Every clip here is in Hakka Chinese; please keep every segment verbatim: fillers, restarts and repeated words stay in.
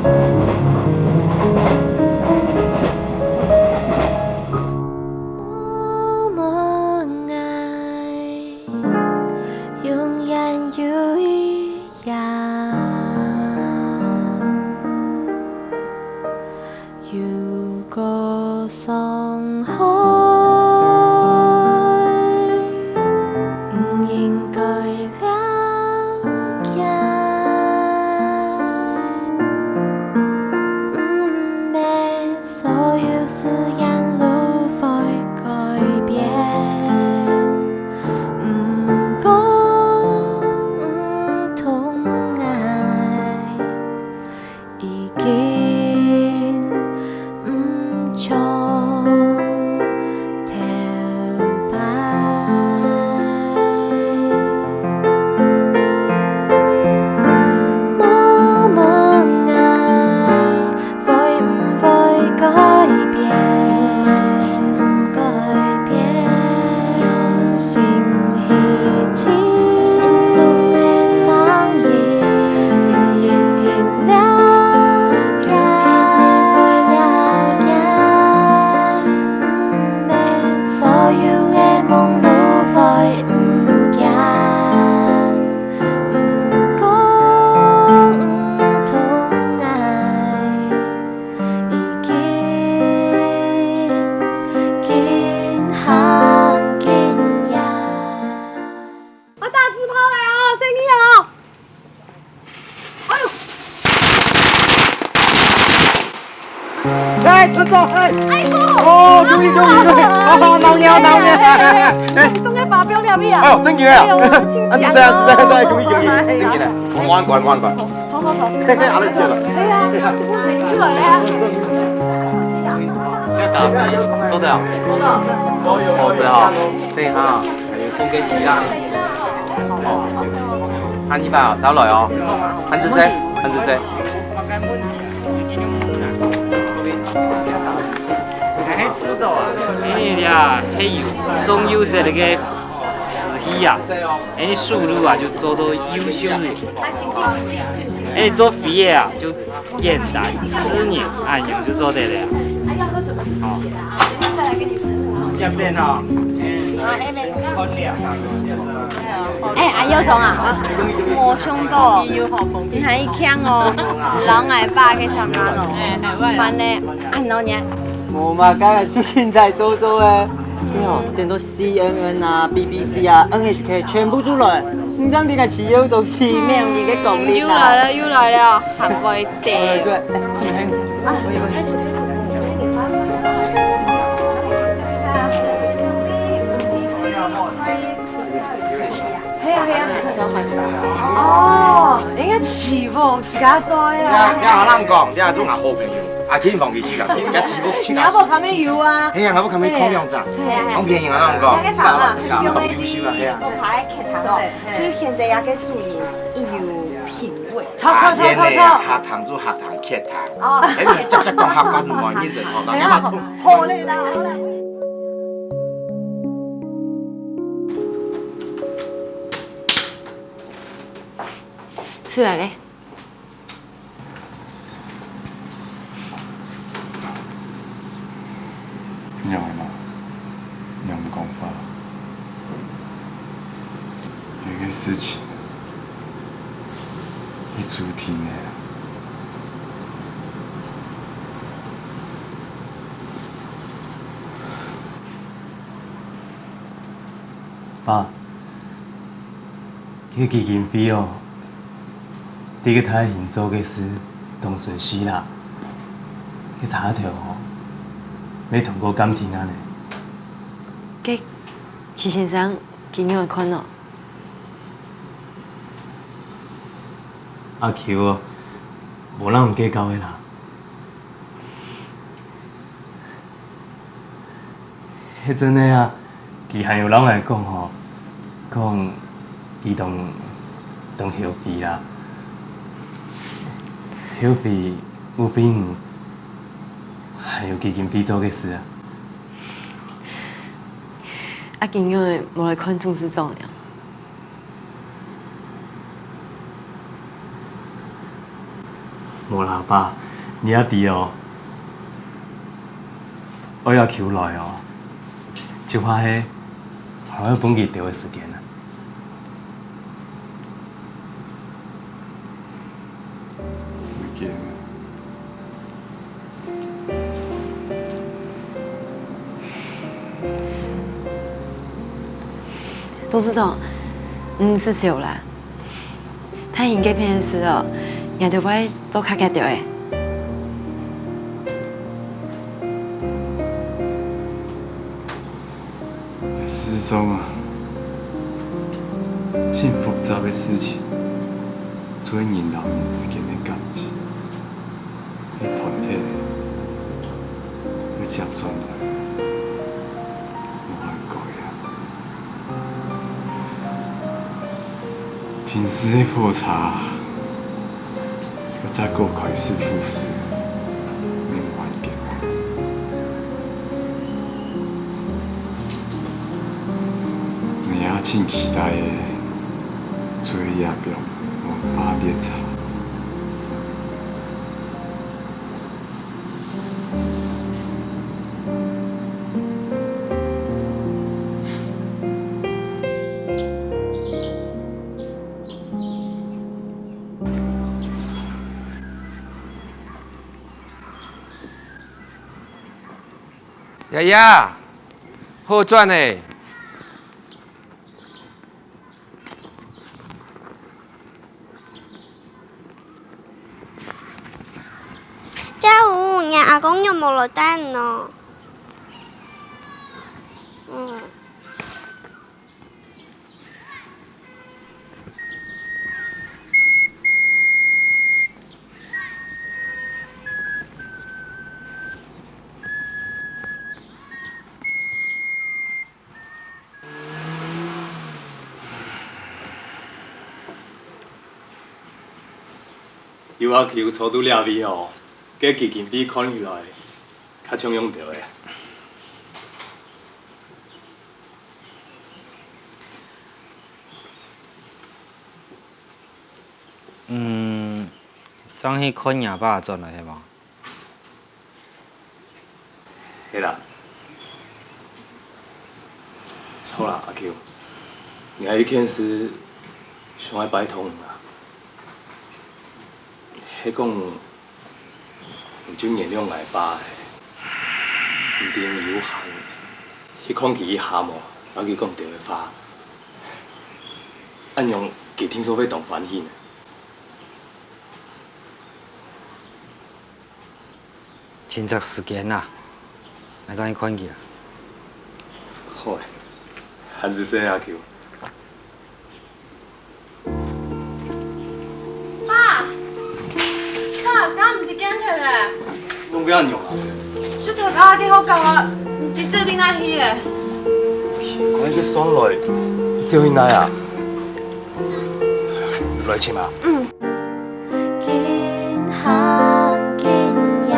默默爱，永远有一样。 有个伤害，毋应该了解。毋免所有誓言都会改变，毋过毋同爱。 已经毋像头擺。默默爱，会毋会改变？改变。用心去听，心中的声音。 了解，了解，毋免所有的梦都會毋見。毋講毋通愛，已經緊行緊遠。 我打紙炮來哦，細義哦。哎呦！哎，陳總，哎。哎呦！哦，恭喜恭喜恭喜！啊，老娘老娘！哎，送个發票了未啊？哎呦，真个啊！哎呦，我親戚啊！啊，是誰啊？是誰？恭喜恭喜！真个呢！我按關，我按關。走走走。嘿嘿，阿樂姐了。哎呀，出來了呀！要打，收的啊。哦，是哈，對哈。 還有送給你啦。哦，阿你吧，走來哦，還係誰？還係誰？還係知道啊？哎呀，還有送優勢个慈禧啊，哎，收入啊就做到優秀个，哎，做飛个啊就 簡單，四年，哎，你們就做得了。好。下面哈，哎，阿耀總啊，無想到，你還強哦，老外爸个長安哦，反正恁多年。無嘛，剛才就現在做做誒。對哦，等到 C N N啊、B B C啊、N H K全部出來，你這樣你个企業做企業，你个功力啊。又來了，又來了，還會得。對，對，哎，怎麼還有？啊，開始，開始。係啊，係啊。哦，應該起步自家做呀。你啊，你啊，人講，你啊，做我好朋友，阿King放佢自家做，人家起步自家做。你阿婆旁邊有啊。係啊，我旁邊講兩隻。係啊，係啊。講便宜啊，人講。那個茶嘛，是當優秀啊，係啊。我怕佢客堂哦，就是現在那個主人，一有品味。錯，錯，錯，錯，錯。啊，客堂做客堂，客堂。哦。哎，你直接講客話就無認真吼，人家嘛。好嘞啦，好嘞。出來嘞。 你愛嘛？你毋講話。有個事情，你注定个。爸。 該基金會哦，在該大興做个事當順序啦。該差頭哦，愛通過鑑定啊呢。該徐先生，佢仰般看哦？阿Q哦，無人計較个啦。 係真个啊，佢還有摎𠊎講吼，講佢當，當後悔啦。後悔，後悔，還有基金會做个事啊。啊，今日無來看董事長了。無啦，爸，你也知哦，愛阿Q來哦，就怕係還愛分佢兜个時間啊。時間。董事長，毋使愁啦。 大型个片時哦，𠊎兜會做較遽兜仔。事實上啊，真複雜个事情，就係人摎人之間个感情。 係團體个，愛接轉來，無法改啊。停駛个火車，愛再過開始復駛，無法改。𠊎也真期待个，就係這枋文化列車。 爺爺，好轉咧！ 姐夫，若阿公仰無來帶你呢？嗯。 有阿舅坐在這位哦，該基金會看起來較像樣兜仔。嗯，正去看若爸轉來係無？ 係啦。著啦，阿舅，𠊎有件事想愛拜託你啊。係講，你就原諒𠊎爸咧，毋知你有閒，去看佢一下無，摎佢講兜仔話。恁樣佢定著會當歡喜呢。 尋隻時間啊，𠊎正去看佢啊。好欸，恁仔細阿舅。爸，爸，今毋知見忒咧。仰會恁樣啊？就頭家个學校啊，毋知走去哪去咧。奇怪，佢上來，佢走去哪啊？來尋啊。嗯。 緊行緊遠。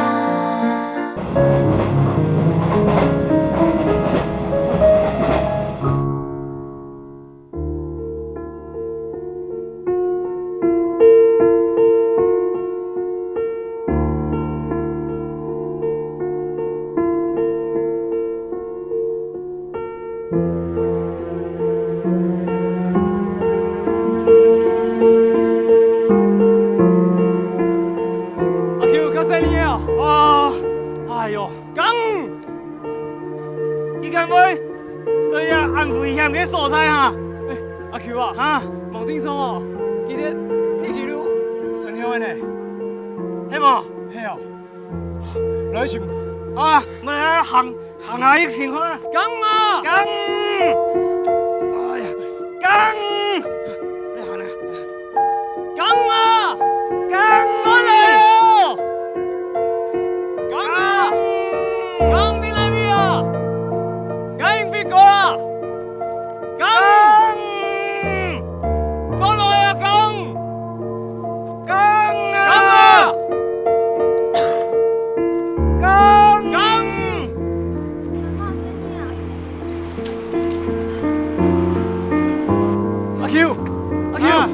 阿舅，較細力哦！啊，哎喲，講！佢敢會來這恁危險个所在哈？欸，阿舅啊，哈？網頂上哦，佢个鐵枝路順向个呢。係無？係哦。來尋。啊，𠊎來行。 行啊，一定看啊！江啊！江！哎呀，江！你行啊！江啊！江！轉來哦！江啊！江，你哪位啊？江，你飛過啦！江！轉來啊，江！ 江啊！江！江！阿舅，阿舅，啊！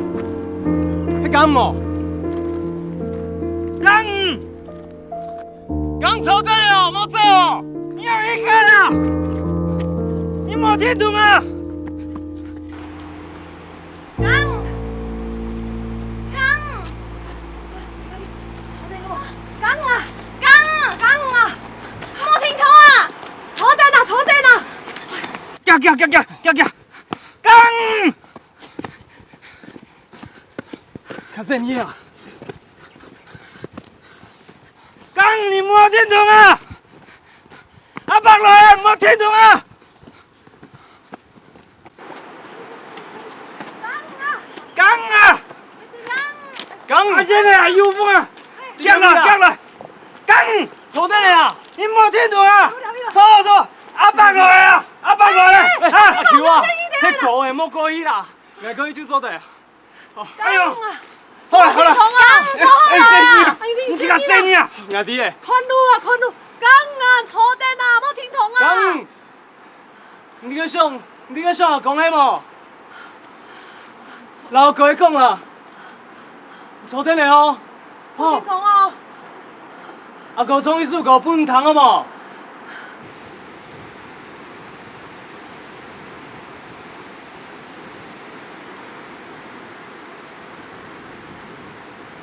係江無？江！坐等哦，莫走哦！你有意見啊？你無聽懂啊？剛，剛，剛啊，剛，剛啊，莫停動啊！坐等啊，坐等啊！行行行行行行，剛！ 較細聲啊！講你無聽懂啊！阿伯來啊，無聽懂啊！講啊！講！阿姐呢？有風啊！行啦，行啦！講！坐等啊！你無聽懂啊？坐，坐！阿伯來啊！阿伯來啊！啊！阿舅啊，這高誒，莫過去啦，𠊎可以就坐等。 哎喲，好啦好啦，哎哎，細義啊，你這個細義啊，𠊎知誒。看路啊看路，講啊，坐等啊，莫停動啊。講，你个想，你个想阿公係無？摎佢講啊，坐等咧哦。 莫停動哦。阿哥唱一首歌分你聽好無？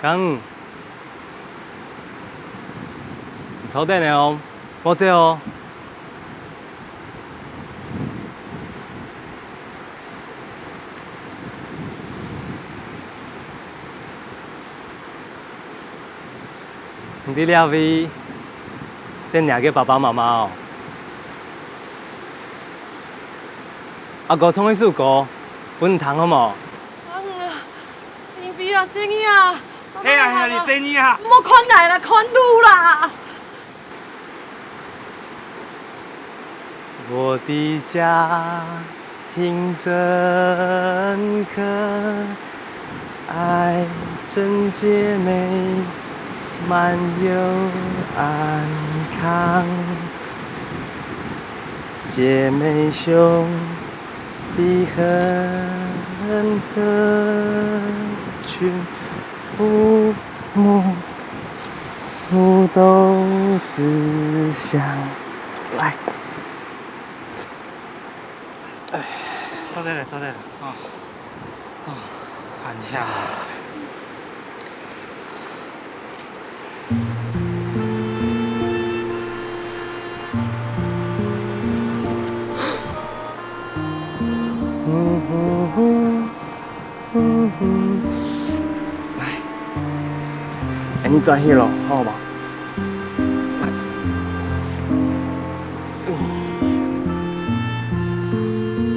講，你坐等咧哦，莫走哦。 你在這位等若个爸爸媽媽哦。阿哥唱一首歌分你聽好無？啊，因為啊，細義啊，係啊係啊，你細義啊。莫看𠊎啦，看路啦。 我的家庭真可爱，真姐妹满有安康。姐妹兄弟很合群，父母 互动慈祥。來。哎，坐等咧，坐等咧，哦，哦，恁香啊。嗯哼哼。 來，恁樣轉去咯，好無？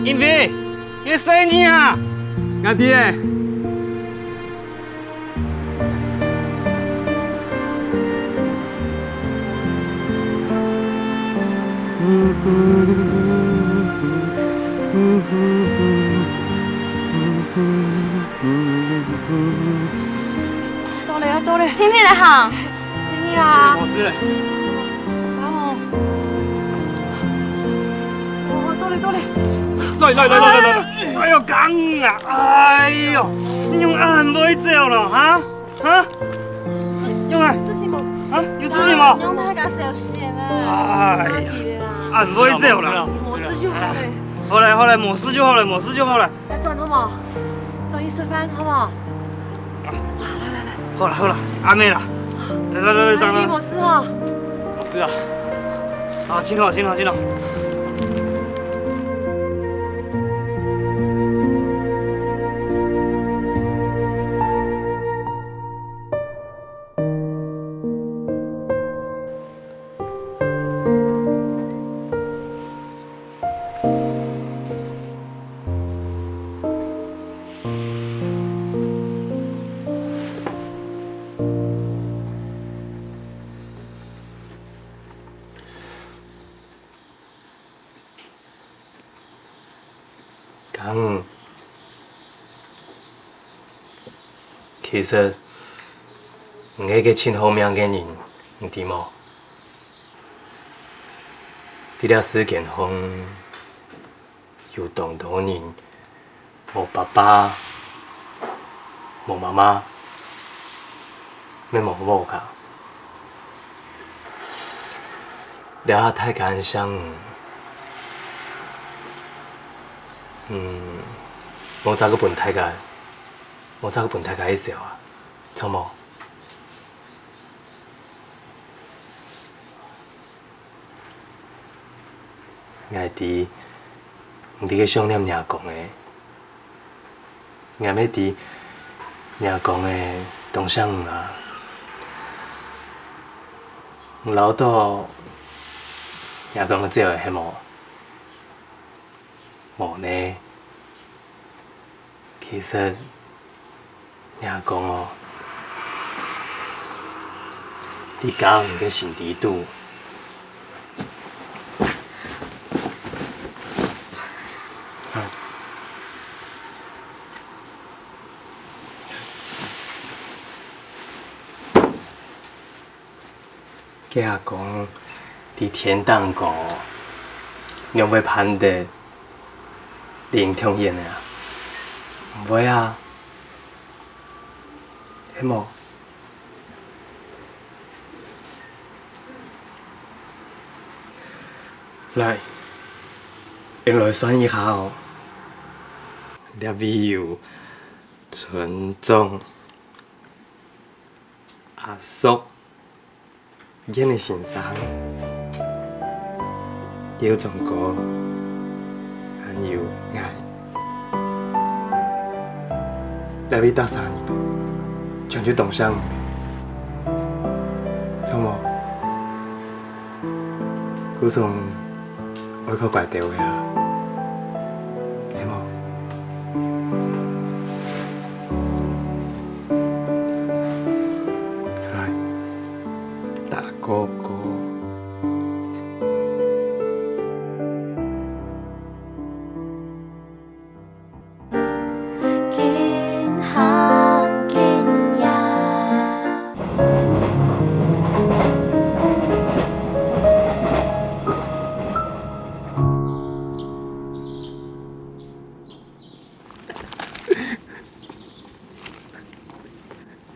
英飛，你細義啊！𠊎知咧。 到咧啊，到咧！定定仔行。細義啊！無事咧。阿姆。哦，到咧，到咧。來來來來來來來！哎喲，講啊！哎喲，你仰恁會走咯，哈？ 啊？仰仔？有事情無？啊？有事情無？你用大家小心啊！哎呀，恁會走啦！無事就好咧。好咧，好咧，無事就好咧，無事就好咧。來轉好無？轉去食飯好無？啊，來來來。好啦，好啦，阿妹啦，來來來來，轉啦。你無事吼？無事啊。啊，請坐，請坐，請坐。 講，其實，你係个盡好命个人，你知無？在這世間項，有當多人 無爸爸，無媽媽，乜無屋下。這下大家恁惜你，嗯，莫再過分大家，莫再過分大家去愁啊，著無？𠊎知，你在該想念若公仔。 𠊎乜知若公仔當惜你啊。你恅著若公仔走了係無？無呢。其實，若公哦，在家人个心底肚， 該阿公在天頂高，仰會盼得你同𠊎啊？毋會啊，係無？ 來，𠊎來算一下哦。這位有村長、阿叔、燕仔先生、耀宗哥，還有𠊎。 來為大山，全就當像，著無？故所愛較乖兜仔啊，係無？來，大哥哥。 緊行緊遠。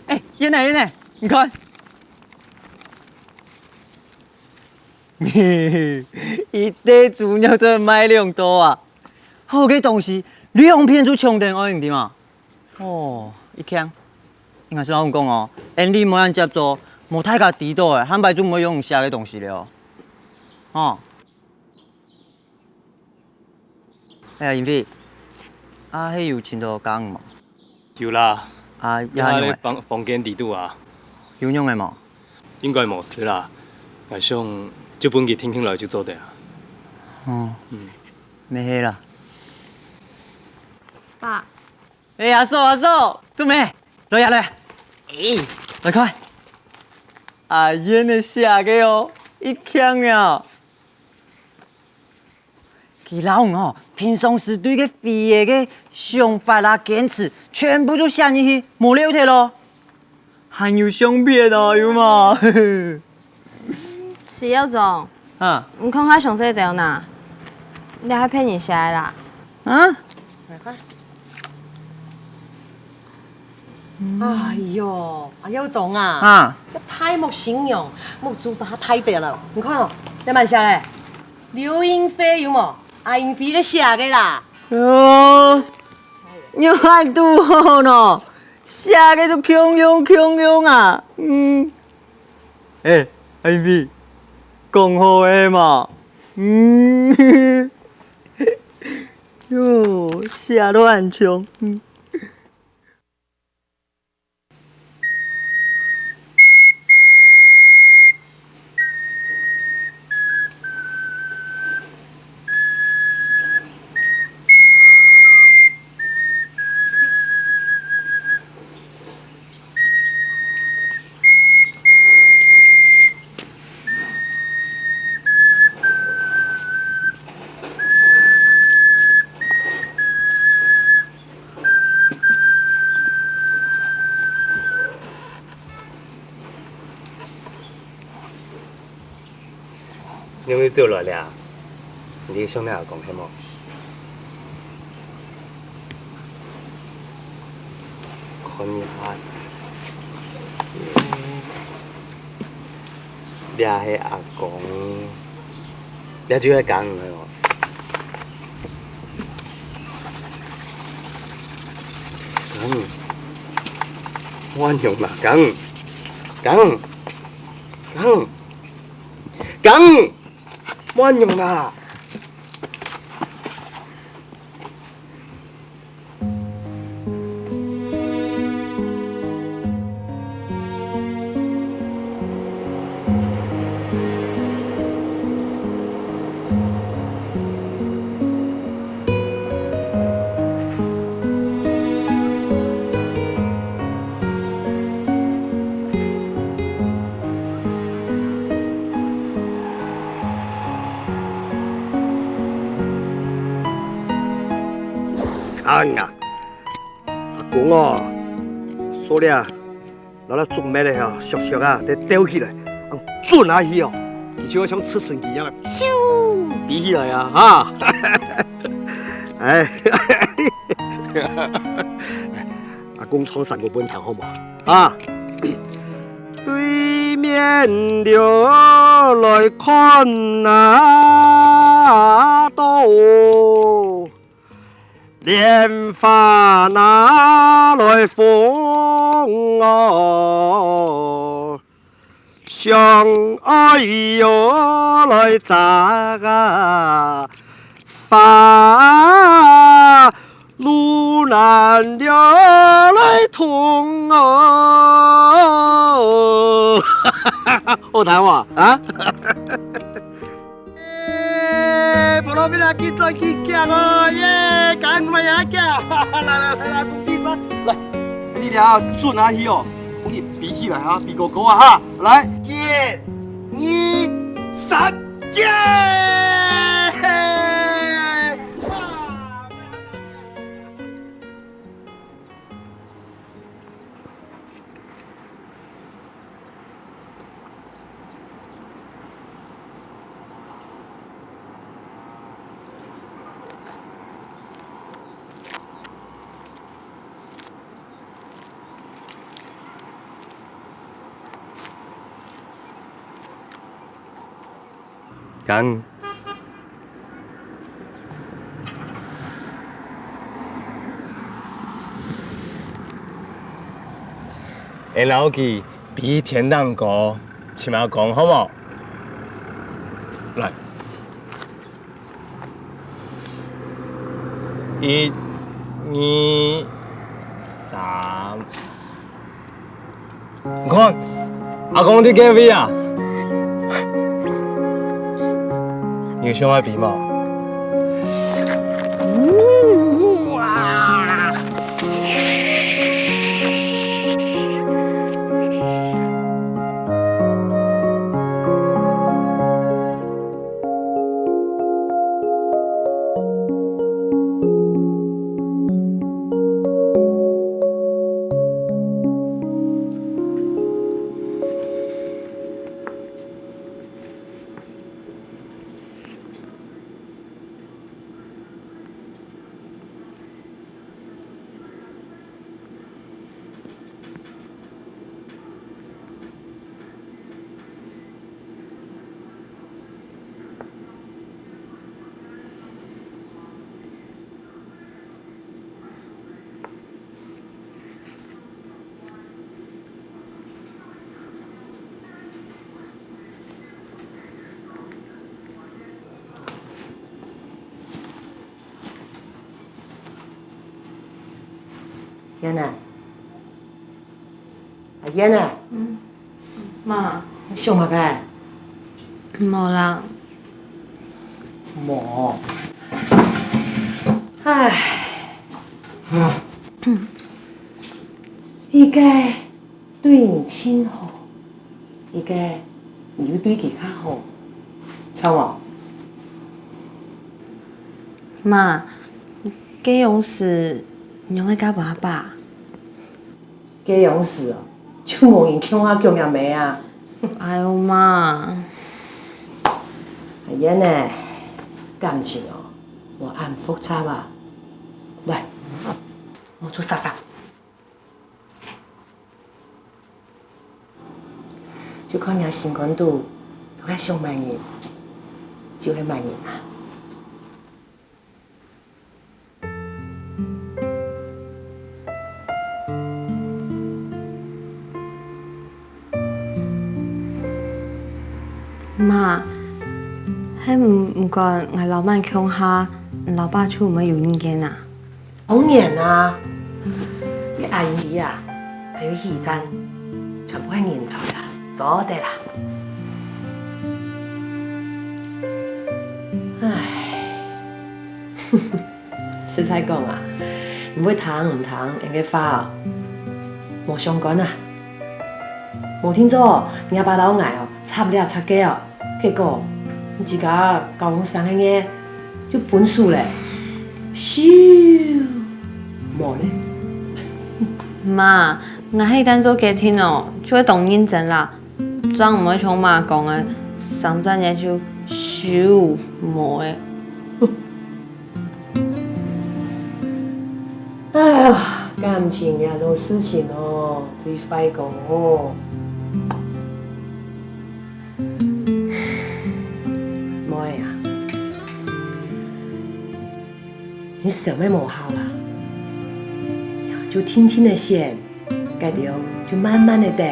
哎，燕仔，燕仔，你看。一垤豬肉做得賣兩刀啊！ 好个東西，兩片就搶等愛，你知嘛？哦，一聽，𠊎先摎你講哦，𠊎俚無恁接觸，無大家知著个，下擺就毋會用你寫个東西了哦。吼。哎呀，英飛，啊，係有尋著家人無？ 有啦，啊，這下用个？在房，房間底肚啊。有用个無？應該無事啦，𠊎想就分佢定定來就做得啊。哦，嗯，乜係啦。爸。哎，阿嫂，阿嫂，做咩？來呀，來呀。哎，來看。阿燕仔寫个哦，一聽呀。 佢摎你哦，平常時對該飛仔个想法啊、堅持，全部都寫入去，無漏忒咯。還有相片哦，有無？徐耀宗，啊？你看較詳細兜吶，這係別人寫个啦。啊？來看。 哎喲，阿耀宗啊，啊，這大目新娘，目珠都較大兜了。你看哦，這滿寫个，劉英飛有無？阿英飛个寫个啦。哦，你看拄好喏，寫个就共樣共樣啊。嗯，哎，阿英飛，講好个嘛。嗯，喲，寫到恁像。嗯。 你又走來了啊？你想你阿公係無？看一下，這係阿公這就係江魚哦。江魚，莫恁樣啦，江魚，江魚，江魚，江魚，莫恁樣啦。 啊呀，阿公哦，手裡啊，拿了竹篾仔吼，削削啊，得吊起來，恁準下去哦，佢就會像直升機一樣，咻，飛起來啊，哈！哎，阿公唱山歌分你聽好無？啊！對面流來看啊，到 蓮花哪來紅哦，相愛又來摘啊，花路難又來通哦。好聽無？啊？ 耶，婆羅門啊，緊轉緊行哦，耶，趕緊呀行，來來來來，公地山，來，你倈準下去哦，我給你比起來哈，比哥哥啊哈，來，一、二、三，耶！講。𠊎摎佢比天頂高，尋下講好無？來。 一、二、三。你看，阿公在該位啊！你有想愛比無？ 燕啊，阿燕啊，嗯，媽。你想麼个？無啦。無。唉。一个 對你盡好，一个你又對佢較好，著無？媽，該樣時仰會佮爸爸？該樣時哦，就無人共下講這物啊。哎喲，媽。阿燕呢，感情哦，無恁複雜啊。來，𠊎出煞煞。 就看若心肝肚，都係想麼人。就係麼人啊？媽，係毋，毋過𠊎摎滿共下，你摎爸就毋會有意見啊？ 當然啊，這阿英啊，還有喜燦，全部係人才啊，做得啊。唉，實在講啊，你會聽毋聽人个話哦，無相干啊。無定著，若爸摎𠊎哦，插這插該哦， 結果，你自家交往三個月就分手了，咻，無了。媽，𠊎係單做決定哦，就會當認真啦，正毋會像媽講个，三隻月就咻無了。哎呀，感情這種事情哦，最壞講哦。 妹啊，你想也無效啦，就定定仔選，該兜就慢慢仔等。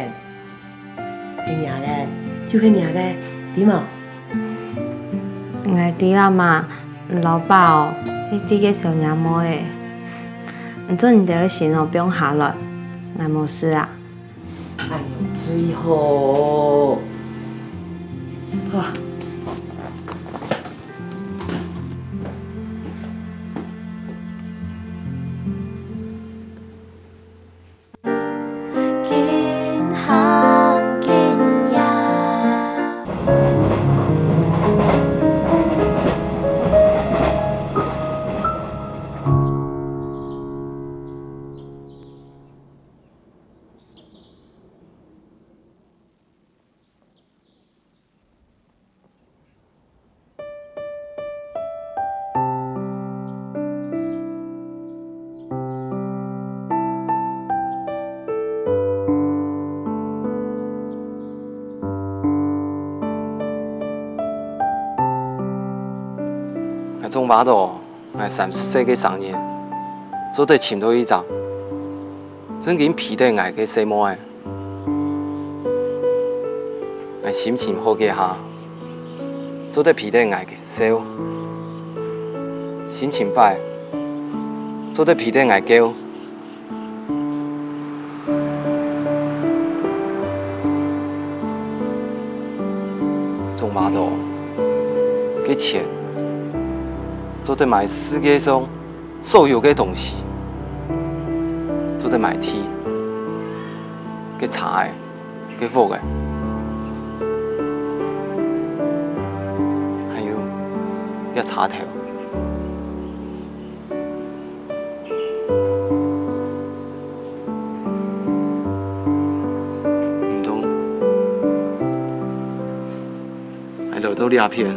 係若个，就係若个，知無？𠊎知啦媽，你摎爸哦，一直个想若妹仔。你做你兜个心哦放下來，𠊎無事啊。 哎喲，最好。啊。緊行緊遠。 𠊎總話著，𠊎三十歲个生日，做得尋著一隻正經陪得𠊎个細妹仔。 𠊎心情好个下，做得陪得𠊎笑；心情壞，做得陪得𠊎噭。總話著，該錢做得買世界上所有个東西，做得買地、該車仔、 該屋仔，還有這車頭。毋通，𠊎來到這片，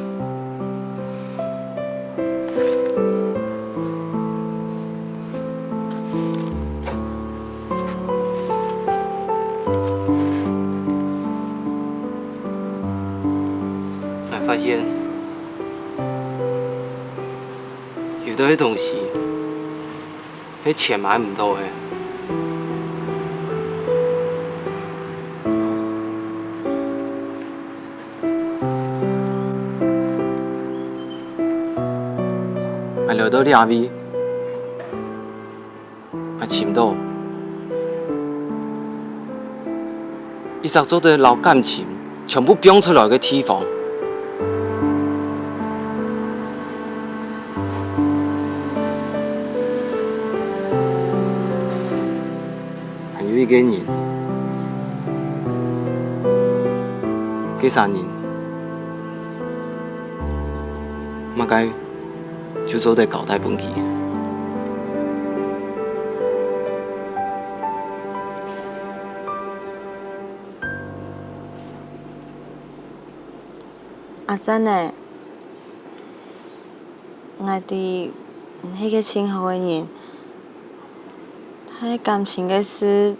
𠊎發現，有兜个東西係錢買毋著个。 𠊎來到這位，𠊎尋著一隻做得摎感情全部放出來个地方。 還有一個人，該儕人，麼个就做得交代分佢。阿珍呢？ 𠊎知你係個盡好个人，但係感情个事，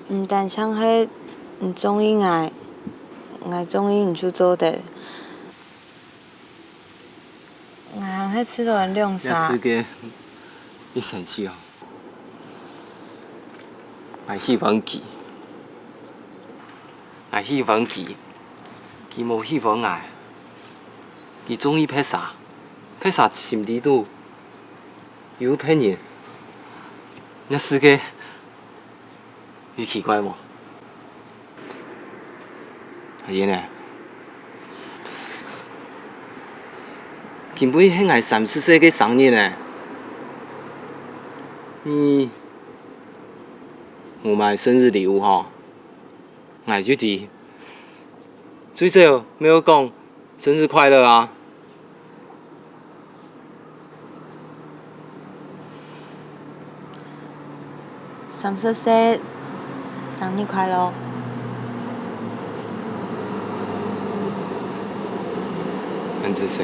毋單淨係你中意𠊎，𠊎中意你就做得。，𠊎還係試著兩儕。這世界，你生氣哦。𠊎喜歡佢，𠊎喜歡佢，佢無喜歡𠊎。佢中意別儕，別儕心底肚有別人。這世界， 有奇怪無？阿英呢？今晡日係𠊎三十歲个生日呢。你無買生日禮物吼？𠊎就知。最少乜愛講 生日快樂啊！三十歲，生日快樂！恁仔細。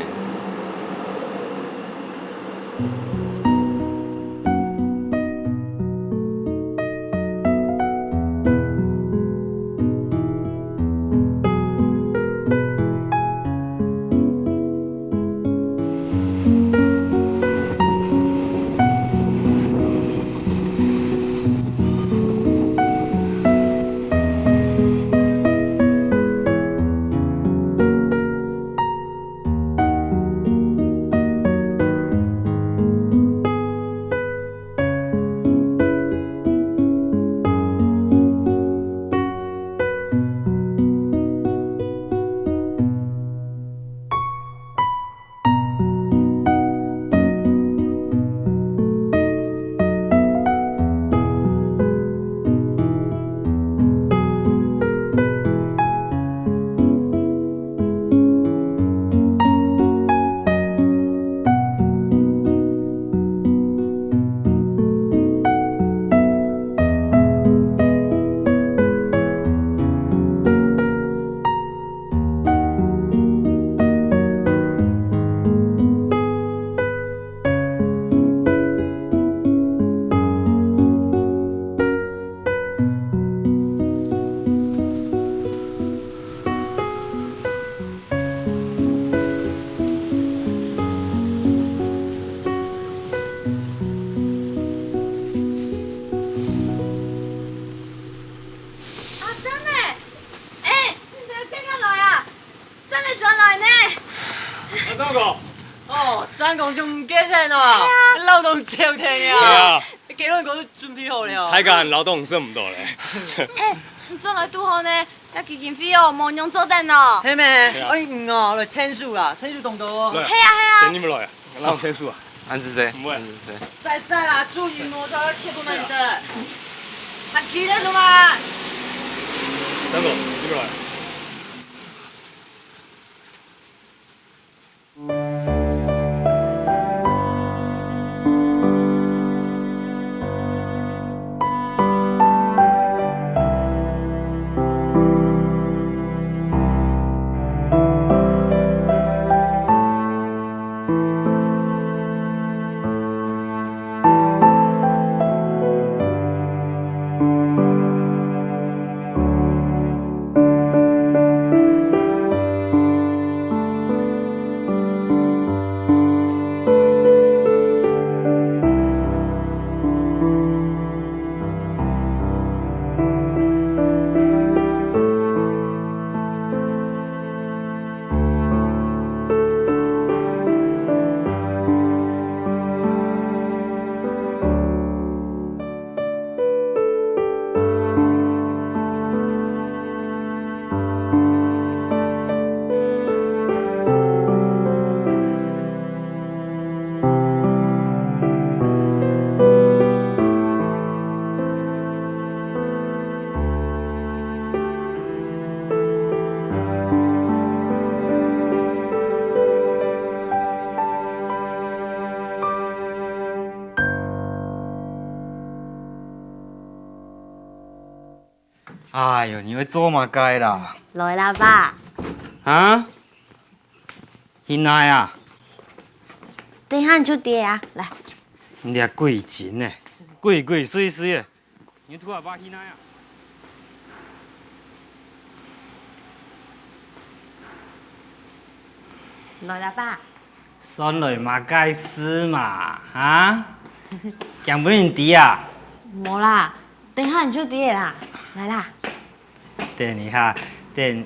阿珍呢？哎，你這个幾時來啊？正來轉來呢。阿珍哥。哦，珍哥，你毋見忒啊？係啊。老東朝天啊。係啊。結論哥都準備好了。大家老東食毋到咧。哎，你轉來堵好呢，這基金會哦，無用做得哦。係咩？係啊。哎，嗯哦，來添數啊，添數當多哦。來啊。係啊，係啊。等你們來啊。 讓我先輸啊。恁仔細，毋會。恁仔細。曬曬啦，注意摩托切分慢一點。還騎得住嗎？等我，你過來。哎喲，你會做麼个啦？來啦，爸。啊？去哪啊？等下你就跌啊，來。你這鬼精呢，鬼鬼祟祟的，你拖阿爸去哪啊？來啦，爸。算來麼个事嘛，哈？驚分人知啊？無啦，等下你就知了啦。來啦。等一下，等。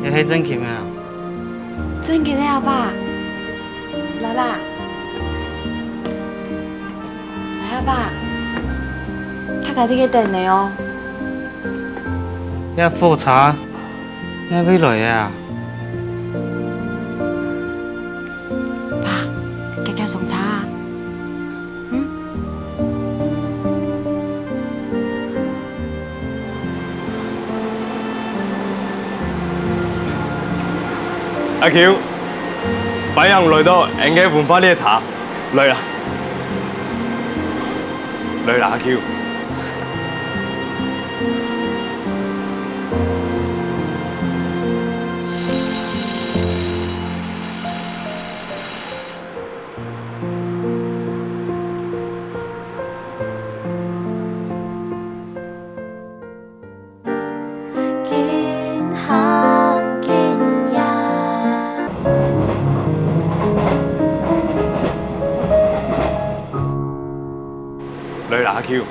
這係正經个啊？正經个，阿爸。來啦。 來，阿爸，大家在該等你哦。這火車哪位來个啊？爸，遽遽上車啊。嗯？ 阿Q，歡迎來到𠊎个文化列車，來啦，來啦，阿Q。 緊行緊遠。來啦，阿Q。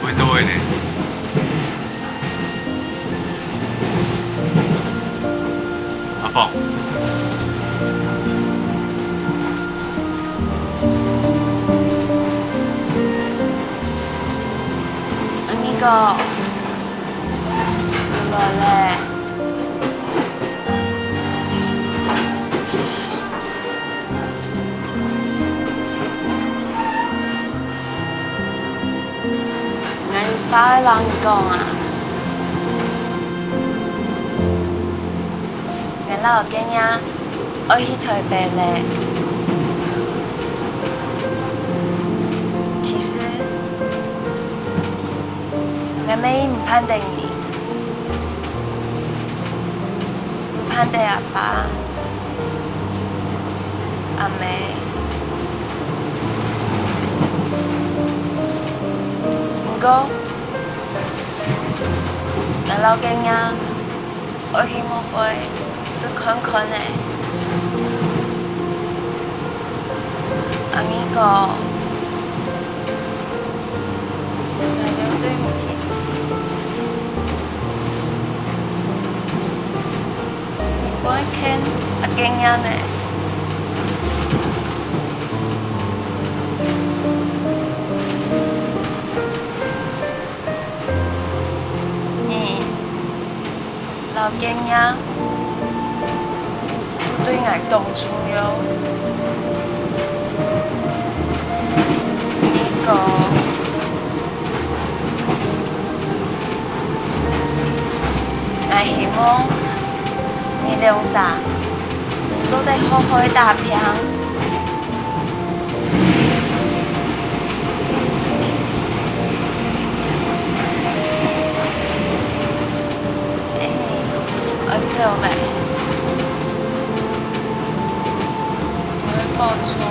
會到位呢。阿鳳。阿二哥，你來咧。 𠊎有話愛摎你講啊。𠊎摎阿哥若愛去臺北咧。其實， 𠊎乜毋盼得你，毋盼得阿爸、阿姆。毋過，𠊎摎哥若愛去外背試看看咧。阿義哥，𠊎兜對毋起你。你毋愛譴阿健仔呢？你 摎健仔都對𠊎當重要。你講，𠊎希望你兩儕做得好好打拚。 欸，𠊎愛走咧，你愛保重哦。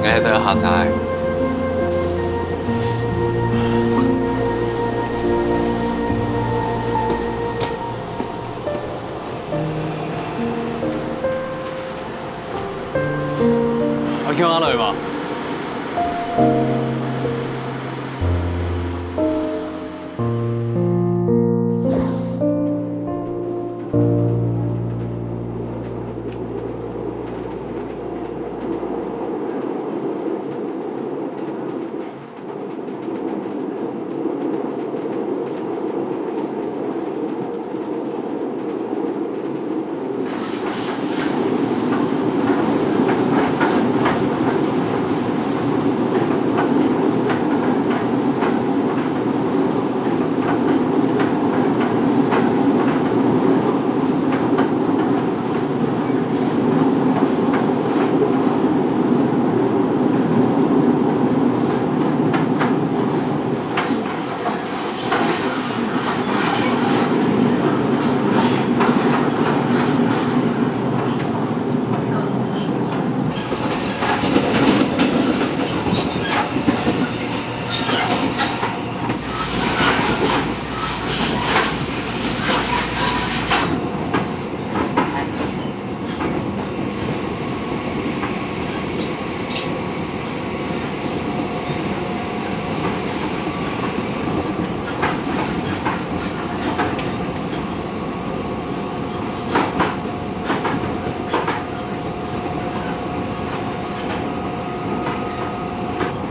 𠊎兜下車。阿強阿來無？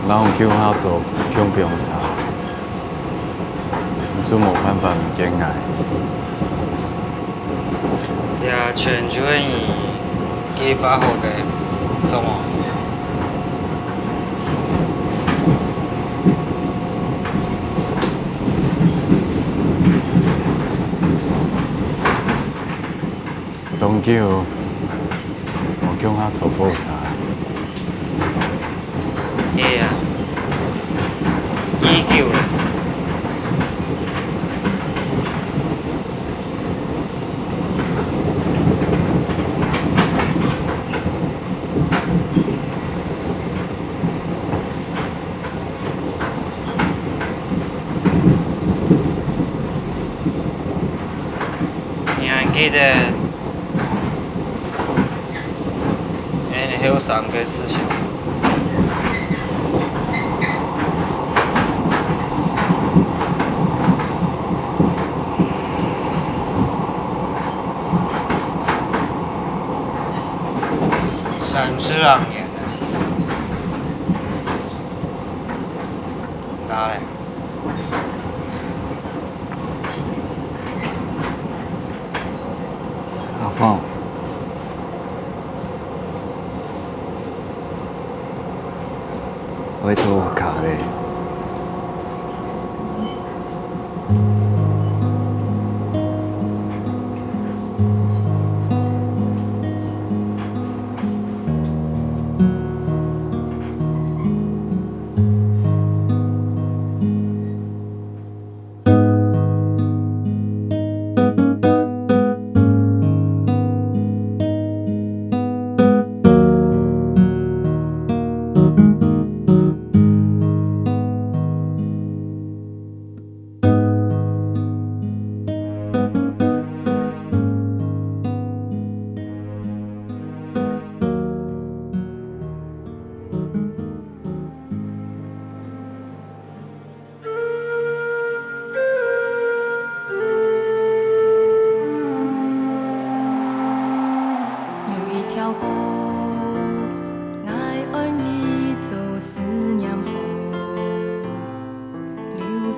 𠊎共下坐共樣車，你就無辦法毋見𠊎。這全就係你計畫好个，著無？ 當久無共下坐火車。係啊，已久了。 你還記得𠊎後生个事情？三十二年了。 你咧？阿芳，𠊎愛轉屋下咧。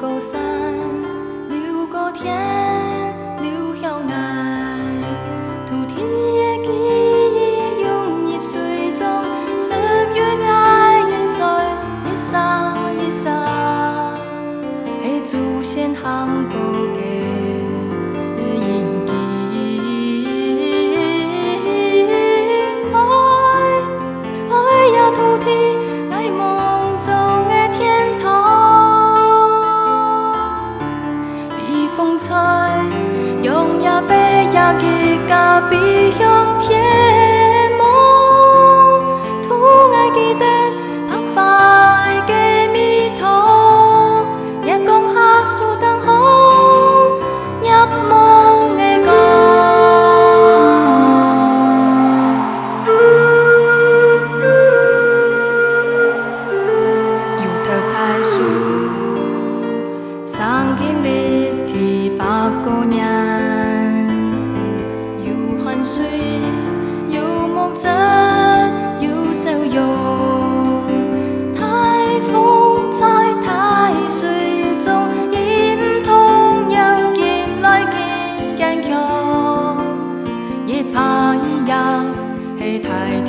過山，流過天，流向𠊎。土地个記憶湧入水中，十月𠊎也在一閃一閃，係祖先行過个印記。愛，愛這土地，𠊎夢中个天堂。 微風吹，揚這白夜个家，飛向天空。渡𠊎記得白花个味道，月光下樹頂紅，入夢个光。有頭大樹， 生經歷地百過年，有汗水，有目汁，有笑容。大風在大水中，已毋動搖，緊來緊堅強。一把一葉，係大地